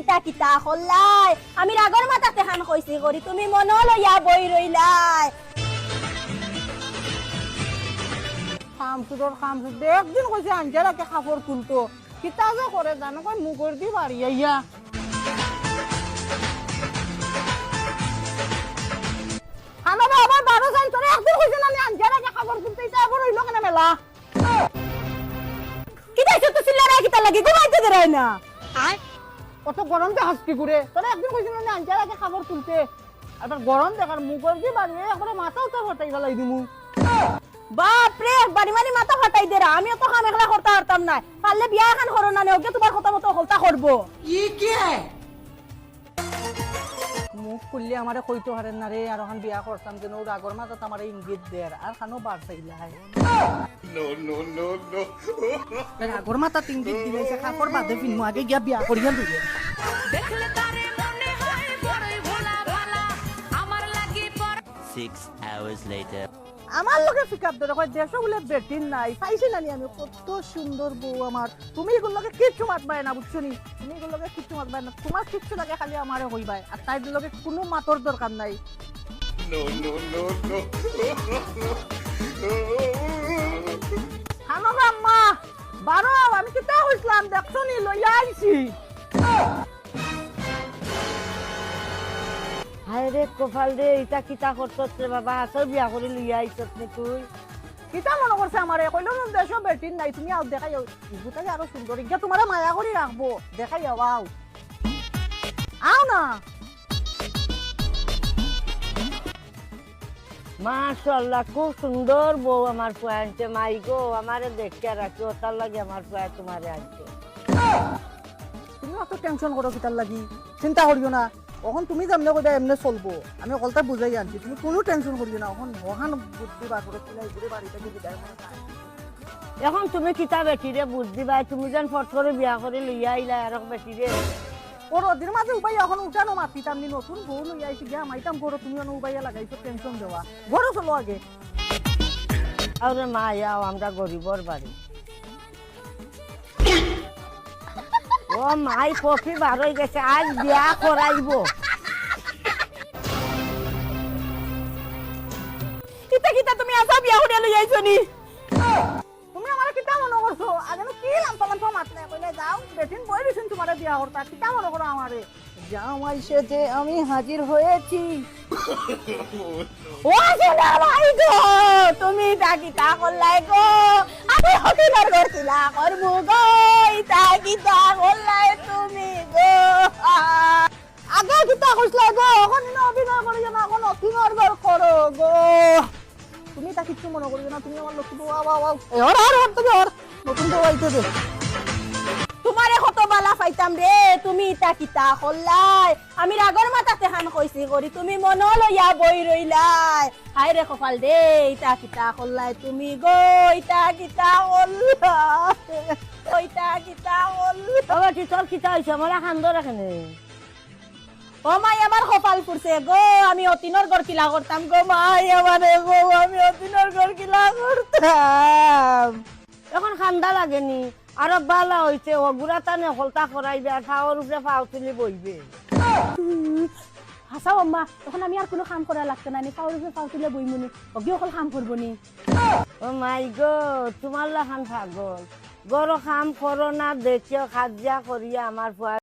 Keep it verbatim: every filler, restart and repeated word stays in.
ইতা কিতা করলায়? আমি রাগর মাথাত এখান কইছি করি, তুমি মনো লইয়া বই রইলায়। কামচুরর কামচুর, একদিন কইছে আঞ্জারাকে কাপড় তুলতো, কিতা যে করে জানো, কই মুখর দি বাড়ি আইয়া। খানো বা আবার বারো যাই, তোরে একদিন কইছে না নি আঞ্জারাকে কাপড় তুলতে, ইতা আবার অইলো কেনে মেলা? কিতা অইছে তো চিল্লারায় কিতার লাগি? ঘুমাইতে দেরায় না। অত গরম দেখাস কিগুরে? তোরে একদিন কইছি না নি আঞ্জারাকে কাপড় তুলতে? আবার গরম দেখার মুখর দি বাড়ি, একবারে মাথাও তো ফাটাই ফালাই দিমু। বাপ রে, বাড়ি মারি মাথা ফাটাই দেরা। আমি অত কাম একলা করতা পারতাম নায়। পারলে বিয়া এখান করো না নে, অগে তুমার কথা মতো হকলতা করবো। মুখ খুললে আমারে কইতো পারের না রে, আর অখান বিয়া করতাম যেন, ও রাগর মাথাত আমারে ইঙ্গিত দের, আর খানো বার চাইলায়। রাগর মাথাত ইঙ্গিত দিলাইছে, কাপড় বাদে ফিনমু, আগে গিয়া বিয়া করিয়া লইয়া। দেখলে তারে মনে হয় বড়ই ভোলা ভালা, আমার লাগি পর Six hours later. আমার লগে পিক আপ ধরে কয়, দেশো বুলে বেটিন নাই, পাইছি না নি আমি, কত সুন্দর বউ আমার। তুমি ইগুর লগে কিচ্ছু মাতবায় না, বুঝছো নি? তুমি ইগুর লগে কিচ্ছু মাতবায় না, তুমার কিচ্ছু লাগে খালি আমারে কইবায়, আর তাইর লগে কুনু মাতর দরকার নাই। No, no, no, no. খানো বা আম্মা, বারো, আমি কিতা কইছলাম, দেখছো নি, লইয়া আইছি। হায় রে কপাল রে, ইতা কিতা করছস রে বাবা, আসল বিয়া করি লইয়া আইছস নি তুই? কিতা মনো করছে আমারে? কইলো না দেশো বেটিন নাই, তুমি আও দেখাই আও। ইগুটাকে আরো সুন্দর, ইগিয়া তুমারে মায়া করি রাখবো, দেখাই আও, আও। আও না। মাশাআল্লাহ, খুব সুন্দর বউ আমার ফুয়ায় আনছে। মাই গো, আমারে দেখিয়া রাখিও, তার লাগি আমার ফুয়ায় তুমারে আনছে। তুমি অত টেনশন করো কিতার লাগি? চিন্তা করিও না, অখন তুমি যেমনে কইবা এমনে চলবো। আমি হকলতা বুঝাই আনছি, তুমি কুনু টেনশন করিও না। অখন অখান বুদ্ধি বার করো, কিলা ইগুরে বাড়ি থাকি বিদায় করো। অখন তুমি কিতা বেটিরে বুঝ দিবায়, তুমি যেন ফট করি বিয়া করি লইয়া আইলায় আরক বেটিরে। ও রোদির মাঝে উবাইয়া অখন উঠানো মাতিতাম নি, নতুন বউ লইয়া আইছি, গিয়া হামাইতাম ঘরো, তুমি অনো উবাইয়া লাগাইছো টেনশন দেওয়া। ঘরো চলো আগে। আরে মা, আও, আমরা গরিবর বাড়ি। ও মাই, কফি বার অই গেছে, আজ বিয়া করাইবো। কিতা কিতা তুমি আসা বিয়া করিয়া লই আইছো নি? তুমি আমারে কিতা মনো করছো? আগে নু কি লাম্পা লাম্পা মাত নাই কইলে, যাও, বেটিন বই রইছইন তুমারে বিয়া করতা, কিতা মনো করো আমারে? জামাই সেজে আমি হাজির হয়েছি। ও সোনা ভাই গো, তুমি ইতা কিতা করলায় গো? আমি হতিনর ঘর কিলা করমু গো? ইতা কিতা করলায় তুমি গো? আগে কিতা কইছলায় গো? অখন ইনো অভিনয় করিও না, অখন হতিনর ঘর করো গো। তুমি ইতা কিচ্ছু মনো করিও না, তুমি আমার লক্ষ্মী বউ, আও, আও, আও। এই, হর, হর, হর, তুমি হর। নতুন বউ আইতে দে। তুমারে কত বালা পাইতাম রে, তুমি ইতা কিতা করলায়? আমি রাগর মাথাত এখান কইছি করি, তুমি মনো লইয়া বই রইলায়। হায় রে কপাল রে, ইতা কিতা করলায় তুমি গো, ইতা কিতা করলায়? ইতা কিতা করলায়? ও বেটি, তোর কিতা অইছে? আমারে কান্দর কেনে? ও মাই, আমার কপাল পুড়ছে গো, আমি হতিনর ঘর কিলা করতাম গো মাই, আমারে গো, আমি হতিনর ঘর কিলা করতাম। অখন কান্দা লাগে নি, আরো বালা অইছে, অগুরা তানে হকলতা করাইবে আর পাওর উপরে পাও তুলি বইবে। হাছাউ আম্মা, অখন আমি আর কুনু কাম করা লাগতো না নি, পাওর উপরে পাও তুলি বইমু নি, অগি হকল কাম করবো নি। ও মাই গো, তুমার লাখান পাগল। ঘরো কাম করো না দেখিও, কাজিয়া করিয়া আমার ফুয়া